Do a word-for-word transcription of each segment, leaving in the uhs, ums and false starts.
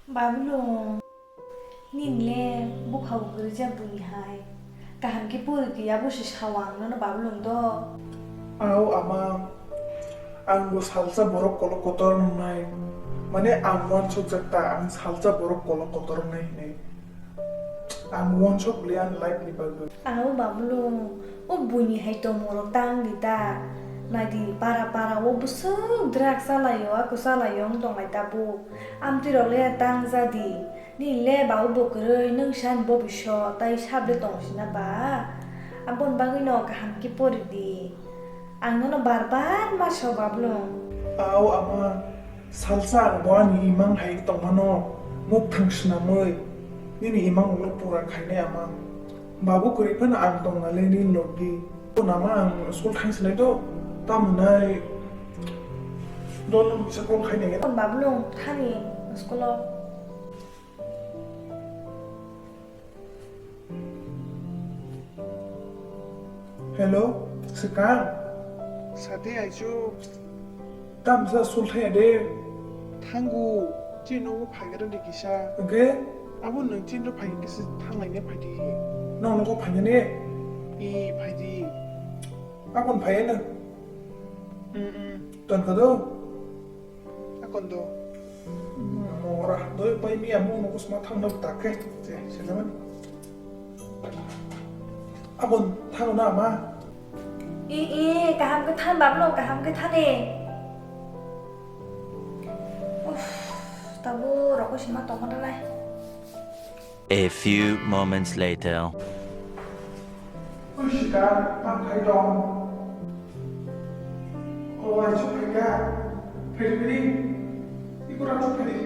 Babulung, nini le bupha bo kwrwijak buini hai. Kaham khe pori di, abo se sao ang nono Babulung do. Ao ama, ang bo salsa borok kolok kotor wngnai. Mane ang uansukjak ta, ang salsa borok kolok kotor wngnai hinwi. Ang uansuk le ani life ni bagwi. Ao Babulung, o buini hai tongmung rok tang di ta. Nai di, para para o bwswk drugs chalaio, ako chalaio wng tonglai tabuk. Amtwi rok le tang ja di. Nini le babu bo kwrwi, nwng sani bo biso, tai sab le tong sina ba? Aboni bagwi no kaham khe pori di. Ang nono bar bar ma sao Babulung. Ao ama, salsa ang bo ani imang hai tongmano mukthang swnamwi nini imang ulo pura khainai ama. Babu kwrwi phano ang tongna le nini logi. Bo nama ang school thang sinai do, tamo nai dol bisa call khainai. Babulung thani school o. Hello, swkang? Sadi aichu. Tamsa sulthaya de. Thangu, chini nogo phaigra de kisa. Hwnkhe? Abo nwng chini ro phai kisa thanglaina phaidi. Nong nogo phainani? I phaidi. Akon phaiya na? Mm, mm. Ton kado? Akon do. Mora, doi pai mi amu no kusma thang no ta khe. Je, se zaman. Abon thang na ma. I, i, kaham khe than Babulung, kaham khe thani. Uff, tabuk rok sima tongma nai. A few moments later. Oi, sika, ma khai tong? O, ai, chuk khai ka. Phiri, phiri. Iko ra chuk phiri.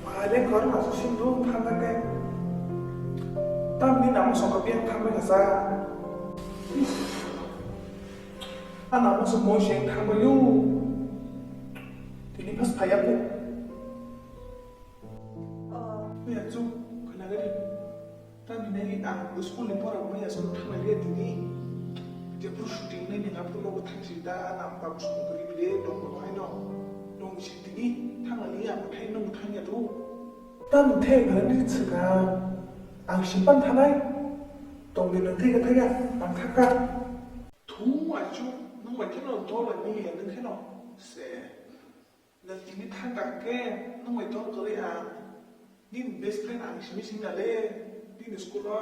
Ma le kor ma su sim du thang ka ke. Tam ni namo song ka biang thang ka sa. Ana mo su mo sheng thang ba yu. Tini pas phaya ko. Maya chuk khna gari. Tamni nai ang school ni pora maya son thang lai tini. Je pur shooting nai ni ngap ko thang si da na pa school gari bile dong ko hai no. Dong si tini thang lai ya thai no thang ya do. Tam the gari ni chika ang simpan thanai. Tong ni nang thai ka thai ya ang thaka. Thu ai chu nang mai kheno dol ni ya nang kheno se. Nwng tini thang kha hwnkhe nwng bai dol kwrwi ang. Nini best friend ang simi simi nale, nini school o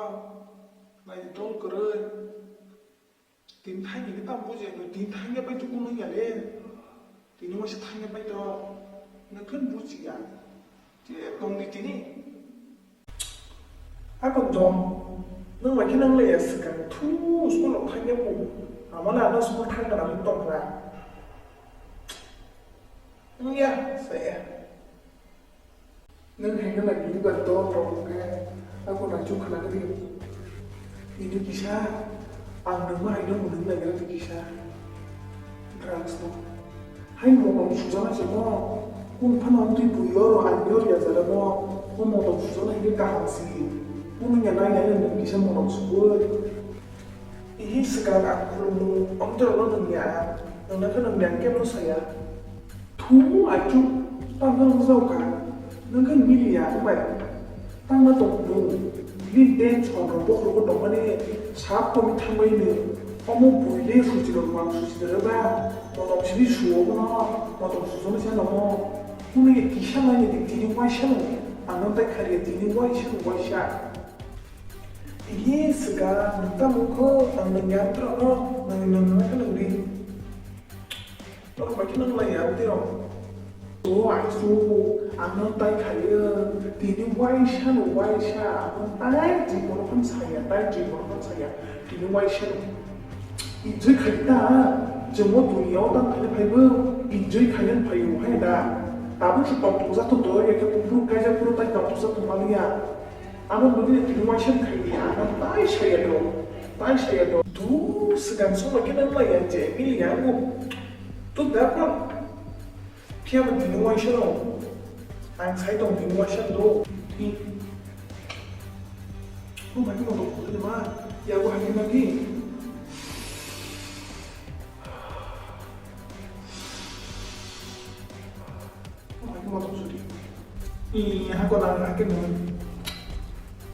nai dol kwrwi. Tini thang hwnkhe tamo buji ang, tini thang ya bai tukun wngya le. Tini waisa thang ya bai to. Nwng khe buji ya. Je tong di tini. Ako jom, nwng bai khe nang le ya swkang thu school rok thang ya bu. Ama le ano school thang gana wng tong kha. Wng ya, sa ya. Nwng hai gana gini ba dol rok wng khe, ako nang chu khna gadi. Ini kisa, ang nwng ma hai no nwng nang gadi kisa. Drugs no. Hai motom sujana se mo, kung phano amtwi bui oro ang yor ya jara mo, o motom sujana hini kaham si. Kunu ya nai nai nung kisa motom sugoi. Ihi swkang ang khulumung, amtwi rokno nung ya, nung nang khe nung yang kebo saya. Thumu achu, tamo nung jao kha, nung khe mili ya, bai. Tangma tong bwrwi, bini tension rok bokhorogo tongmani sak tongwi thangbaino. Omo bwrwi le suchirok mang suchirok ba, motom simi suo bono, motom suchungni sano mo. Hwnwi kisa naini di tini waisa no, ano tai khariya tini waisa no waisa. Ihi swkang nwng tamo kho, ang nwng yantrokno, nwng nwng nwng khe nwng di. Norok bai khe nang lai ya, tei rok. O aisu, ang no tai khaio, tini waisa no waisa, ang no tai jibon phano saya, tai jibon phano saya, tini waisa no. Enjoy khai ta, jemo dunia o tang khai phaibo, enjoy khai phaibo hai da. Tabuk se tong tong jak tong tong ya khe, buphuru kaijak phuru tai tong tong jak tong maliya. Abo bwdino tini waisa khai ya, ang no tai saya do, tai saya do. Du swkang solo khe nang lai ya, je mili ya, ang no. Tu da phano. Phiya bo tini waisa no. Ang sai tong tini waisa do. Hi. Bo mani mo do ko ma. Ya bo hani ma ki. Motom suri. Ih, hako na hake no.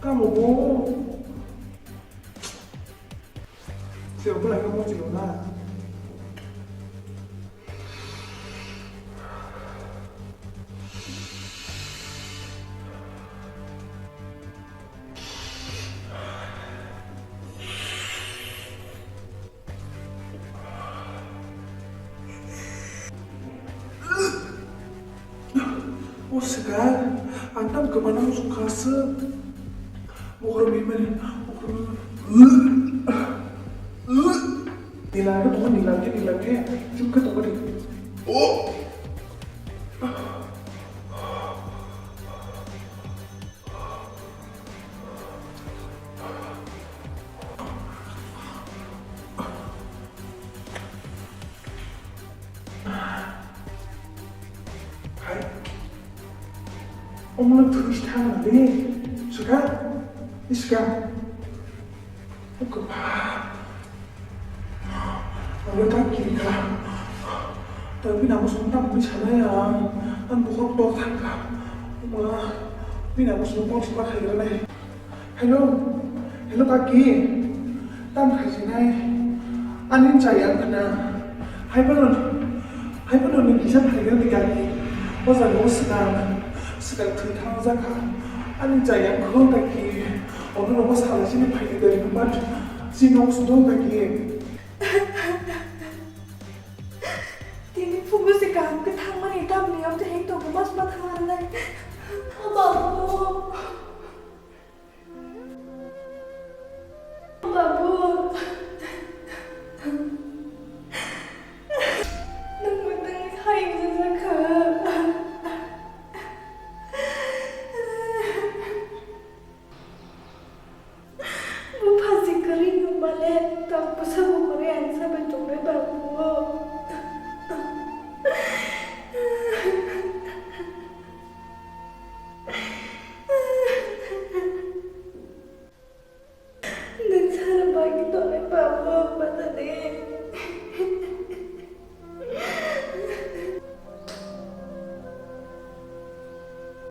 Kamu bo. Sio pula ke mo chilo na. O swkang, ang tamo kwmana muchung kha swk. Bokhorok bimani, bokhorok bimani. Nila ke tongo, nila ke, nila ke. Chum ke tongo de. Oh! Hai. Omo no thwis thang na de. Swkang. Swkang. Kwbang. Ang ta kiri kha. Ta bini abo song ta mui sanai ang. Ang bukhuk tor thang kha. Ma, bini abo song tor thang kha. Hello. Hello, Kaki. Tam khai sinai. Ani chaya khna. Hai bono, hai bono ni kisa phai gani kaki. O jaga o swkang, swkang thwi thang jakha. Ani chaya khon kaki. Ono no sala sini phai gani but sino sudo kaki. Tini phungo se kaham khe thangmani tamni amtwi heng tongo mas ma thangna nai. Babu. Babu. Nwng mwtangwi hai wngjakha. Bupha si kwrwi wngmale, tong bwswk